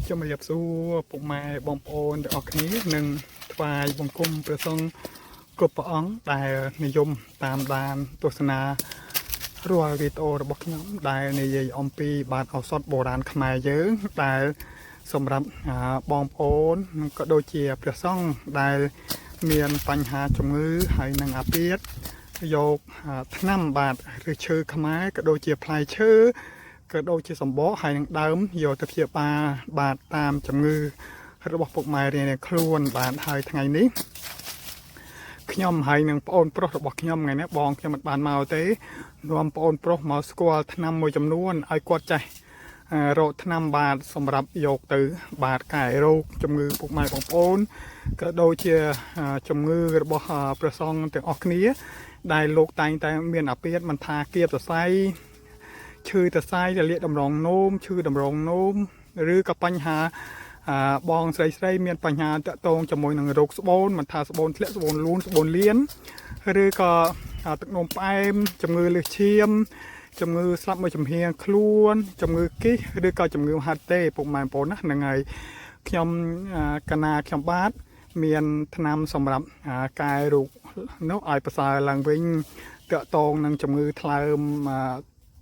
ជំរាបសួរពុកម៉ែបងប្អូនទាំងអស់គ្នានិងថ្វាយបង្គំព្រះសង្ឃគ្រប់ព្រះអង្គដែលនិយមតាមដានទស្សនារាល់វីដេអូរបស់ខ្ញុំដែលនិយាយអំពីបាទឱសថបុរាណខ្មែរយើងដែលសម្រាប់បងប្អូនក៏ដូចជាព្រះសង្ឃដែលមានបញ្ហាជំងឺហើយនិងអាពាធយកថ្នាំបាទឬឈើខ្មែរក៏ដូចជាផ្លែឈើ ក៏ដូចជាសម្បកហើយនឹងដើមយកទៅព្យាបាលបាទតាមជំងឺរបស់ពុកម៉ែរៀងៗខ្លួនបាទហើយថ្ងៃនេះខ្ញុំហើយនឹងប្អូនប្រុសរបស់ខ្ញុំថ្ងៃនេះបងខ្ញុំមិនបានមកទេនាំប្អូនប្រុសមកស្គាល់ថ្នាំមួយចំនួនឲ្យគាត់ចេះរកថ្នាំបាទសម្រាប់យកទៅបាទកែរោគជំងឺពុកម៉ែបងប្អូនក៏ដូចជាជំងឺរបស់ព្រះសង្ឃទាំងអស់គ្នា ដែលលោកតែងតែមានអាពាធមិនថាគៀបសរសៃ ឈឺតសៃរលាកតម្រងនោមឈឺតម្រងនោមឬក៏បញ្ហាបងស្រីស្រីមានបញ្ហាតាក់ទងជាមួយនឹងរោគស្បូនមិនថាស្បូនធ្លាក់ស្បូនលូនស្បូនលៀនឬក៏ទឹកនោមផ្អែមជំងឺលើសឈាមជំងឺស្លាប់មួយចំហៀងខ្លួនជំងឺគីសឬក៏ជំងឺមហាត់ទេពុកម៉ែបងប្អូនណាហ្នឹងហើយខ្ញុំកណាខ្ញុំបាទមានថ្នាំសម្រាប់កែរោគនោះឲ្យប្រសើរឡើងវិញតាក់ទងនឹងជំងឺថ្លើម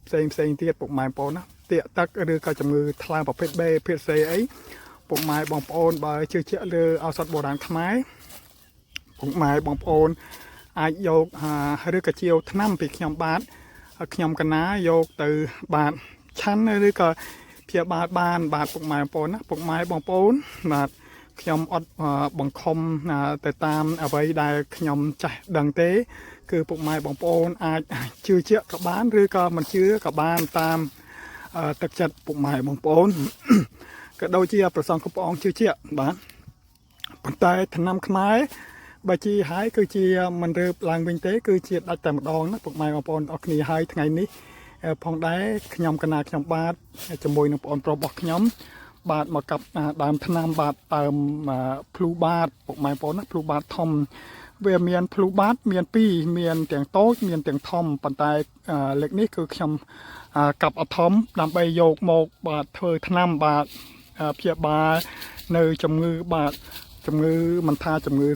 ផ្សេងផ្សេងទៀតពុកម៉ែបងប្អូនណាតាកទឹកឬក៏ជំងឺថ្លើមប្រភេទ B ប្រភេទ C អីពុកម៉ែបងប្អូនបើជឿជាក់លើឱសថបុរាណខ្មែរពុកម៉ែបងប្អូនអាចយកឬក៏ជាវថ្នាំពីខ្ញុំបាទខ្ញុំកណាយកទៅបាទឆាន់ឬក៏ព្យាបាលបានបាទពុកម៉ែបងប្អូនណាពុកម៉ែបងប្អូនបាទខ្ញុំអត់បង្ខំទៅតាមអ្វីដែលខ្ញុំចេះដឹងទេ គឺពុកម៉ែបងប្អូនអាចជឿជាក់ក៏បានឬក៏មិនជឿក៏បានតាមទឹកចិត្តពុកម៉ែបងប្អូន ក៏ដូចជាប្រសងគ្រប់ព្រះអង្គជឿជាក់បាទប៉ុន្តែថ្នាំខ្មែរបើជាហើយគឺជាមិនរើបឡើងវិញទេ គឺជាដាច់តែម្ដងណាពុកម៉ែបងប្អូនអរគ្នាហើយថ្ងៃនេះផងដែរខ្ញុំកណាខ្ញុំបាទជាមួយនឹងបងប្រុសរបស់ខ្ញុំបាទមកកាប់ដើមថ្នាំបាទដើមភ្លូបាទពុកម៉ែបងប្អូនណាភ្លូបាទធំវាមានភ្លូបាទមានពីរមានទាំងតូចមានទាំងធំប៉ុន្តែលើកនេះគឺខ្ញុំកាប់អធំដើម្បីយកមកបាទធ្វើថ្នាំបាទព្យាបាលនៅជំងឺបាទជំងឺមិនថាជំងឺ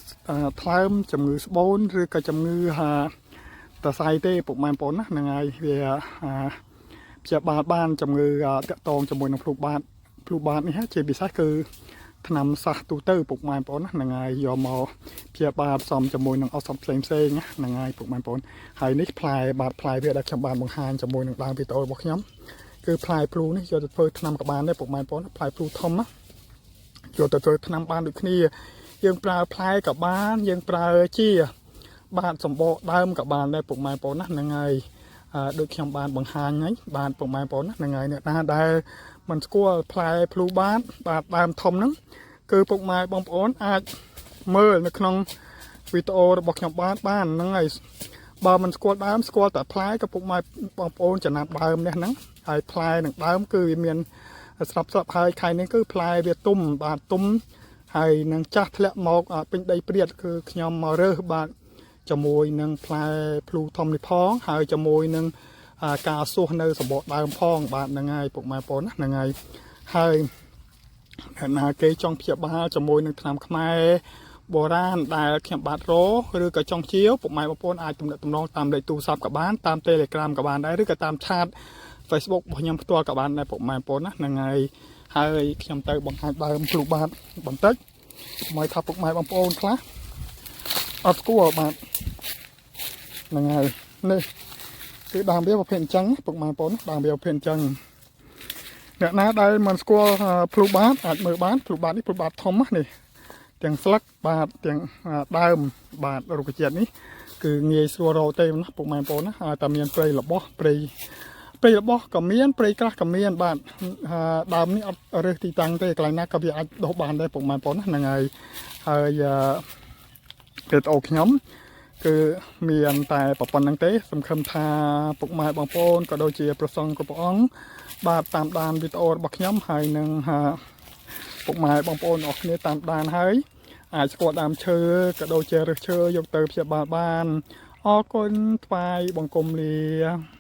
ថ្លើមជំងឺស្បូនឬក៏ជំងឺតសៃទេពុកម៉ែបងប្អូនណាហ្នឹងហើយវាព្យាបាលបានជំងឺតាក់តងជាមួយនឹងភ្លូបាទភ្លូបាទនេះជាពិសេសគឺថ្នាំសះទូទៅពុកម៉ែបងប្អូនណាហ្នឹងហើយយកមកព្យាបាលផ្សំជាមួយនឹងឱសថផ្សេងផ្សេងណាហ្នឹងហើយពុកម៉ែបងប្អូនហើយនេះផ្លែបាទផ្លែវាដែលខ្ញុំបានបង្ហាញជាមួយនឹងដើមវីដេអូរបស់ខ្ញុំគឺផ្លែភ្លូនេះយកទៅធ្វើថ្នាំក៏បានដែរពុកម៉ែបងប្អូនផ្លែភ្លូធំណាយកទៅធ្វើថ្នាំបានដូចគ្នាយើងប្រើផ្លែក៏បានយើងប្រើជាបាទសម្បកដើមក៏បានដែរពុកម៉ែបងប្អូនណាហ្នឹងហើយដូចខ្ញុំបានបង្ហាញហើយបាទពុកម៉ែបងប្អូនណាហ្នឹងហើយអ្នកណាដែលមិនស្គាល់ផ្លែភ្លូបាទបាទដើមធំហ្នឹងគឺពុកម៉ែបងប្អូនអាចមើលនៅក្នុងវីដេអូរបស់ខ្ញុំបាទបានហ្នឹងហើយបើមិនស្គាល់ដើមស្គាល់តែផ្លែក៏ពុកម៉ែបងប្អូនចំណាប់ដើមនេះហ្នឹងហើយផ្លែនឹងដើមគឺវាមានស្រាប់ស្រាប់ហើយខែនេះគឺផ្លែវាទុំបាទទុំហើយនឹងចាស់ធ្លាក់មកពេញដីព្រាតគឺខ្ញុំមករើសបាទជាមួយនឹងផ្លែភ្លូធំនេះផងហើយជាមួយនឹងការសួសនៅសម្បកដើមផងបាទហ្នឹងហើយពុកម៉ែបងប្អូនណាហ្នឹងហើយហើយអ្នកណាគេចង់ព្យាបាលជាមួយនឹងថ្នាំខ្មែរបុរាណដែលខ្ញុំបាទរឬក៏ចង់ជាវពុកម៉ែបងប្អូនអាចទំនាក់ទំនងតាមលេខទូរស័ព្ទក៏បានតាម Telegram ក៏បានដែរឬក៏តាម chat Facebook របស់ខ្ញុំផ្ទាល់ក៏បានដែរពុកម៉ែបងប្អូនណាហ្នឹងហើយហើយខ្ញុំទៅបង្ហាញដើមភ្លូបាទបន្តិចមកថាពុកម៉ែបងប្អូនខ្លះអត់ស្គាល់បាទហ្នឹងហើយនេះគឺដើមវាប្រភេទអញ្ចឹងពុកម៉ែបងប្អូនដើមវាប្រភេទអញ្ចឹងអ្នកណាដែលមិនស្គាល់ភ្លូបាទអាចមើលបានភ្លូបាទនេះភ្លូបាទធំណានេះទាំងស្លឹកបាទទាំងដើមបាទរុក្ខជាតិនេះគឺងាយស្រួលរកទេណាពុកម៉ែបងប្អូនណាតែមានព្រៃរបស់ព្រៃព្រៃរបស់ក៏មានព្រៃក្រាស់ក៏មានបាទដើមនេះអត់រើសទីតាំងទេកន្លែងណាក៏វាអាចដុះបានដែរពុកម៉ែបងប្អូនណាហ្នឹងហើយហើយវីដេអូខ្ញុំគឺមានតែប៉ុណ្្នឹងទេសង្ឃឹមថាពុកម៉ែបងប្អូនក៏ដូចជាប្រសង់គ្រប់ព្រះអង្គបាទតាមដានវីដេអូរបស់ខ្ញុំហើយនឹងពុកម៉ែបងប្អូនអរគ្នាតាមដានហើយអាចស្គាល់ដើមឈើក៏ដូចជារើសឈើយកទៅព្យាបាលបានអរគុណថ្វាយបង្គំលា។